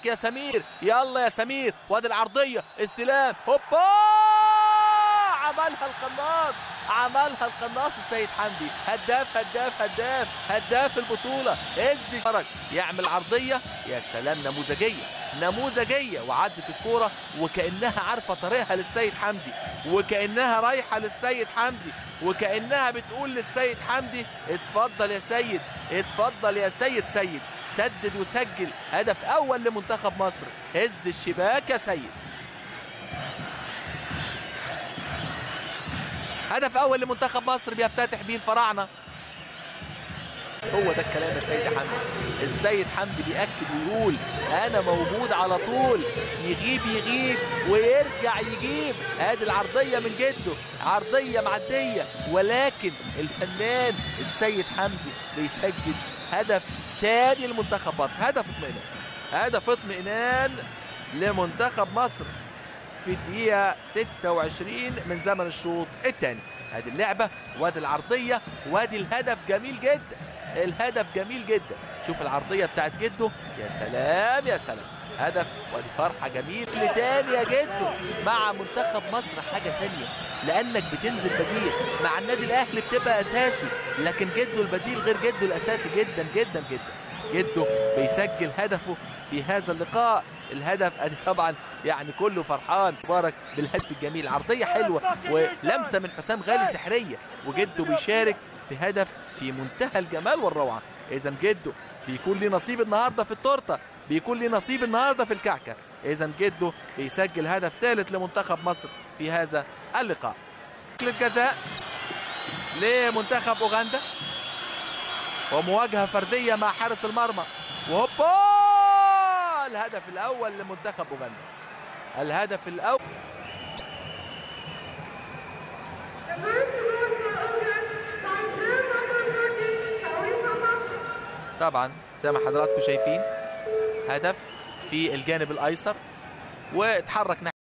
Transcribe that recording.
يا سمير، يلا يا سمير، وادي العرضية، استلام، هوبا، عملها القناص، عملها القناص السيد حمدي، هداف هداف هداف هداف البطولة. هز فرج يعمل عرضية، يا سلام، نموذجية نموذجية، وعدت الكورة وكأنها عارفة طريقها للسيد حمدي، وكأنها رايحة للسيد حمدي، وكأنها بتقول للسيد حمدي اتفضل يا سيد، اتفضل يا سيد، سيد سدد وسجل هدف أول لمنتخب مصر. هز الشباك يا سيد، هدف أول لمنتخب مصر بيفتتح بيه الفراعنة. هو ده الكلام يا سيد حمدي. السيد حمدي بيأكد ويقول أنا موجود على طول، يغيب يغيب ويرجع يجيب. ادي العرضية من جده، عرضية معدية، ولكن الفنان السيد حمدي بيسجل هدف تاني لمنتخب مصر، هدف اطمئنان، هدف اطمئنان لمنتخب مصر في الدقيقة 26 من زمن الشوط الثاني. ادي اللعبة وادي العرضية وادي الهدف، جميل جدا، الهدف جميل جدا. شوف العرضية بتاعت جده، يا سلام يا سلام، هدف وادي فرحة جميلة تاني يا جده مع منتخب مصر. حاجة تانية، لأنك بتنزل بديل مع النادي الأهلي بتبقى أساسي، لكن جده البديل غير جده الأساسي جدا جدا جدا. جده بيسجل هدفه في هذا اللقاء، الهدف ادي طبعا يعني كله فرحان مبارك بالهدف الجميل، عرضية حلوة ولمسة من حسام غالي سحرية، وجده بيشارك في هدف في منتهى الجمال والروعة. إذا جده بيكون ليه نصيب النهارده في التورتة، بيكون ليه نصيب النهارده في الكعكة. إذا جده بيسجل هدف ثالث لمنتخب مصر في هذا اللقاء. ركلة جزاء لمنتخب أوغندا، ومواجهة فردية مع حارس المرمى، وهوبا، الهدف الأول لمنتخب أوغندا، الهدف الأول. طبعا زي ما حضراتكم شايفين هدف في الجانب الأيسر، واتحرك ناحية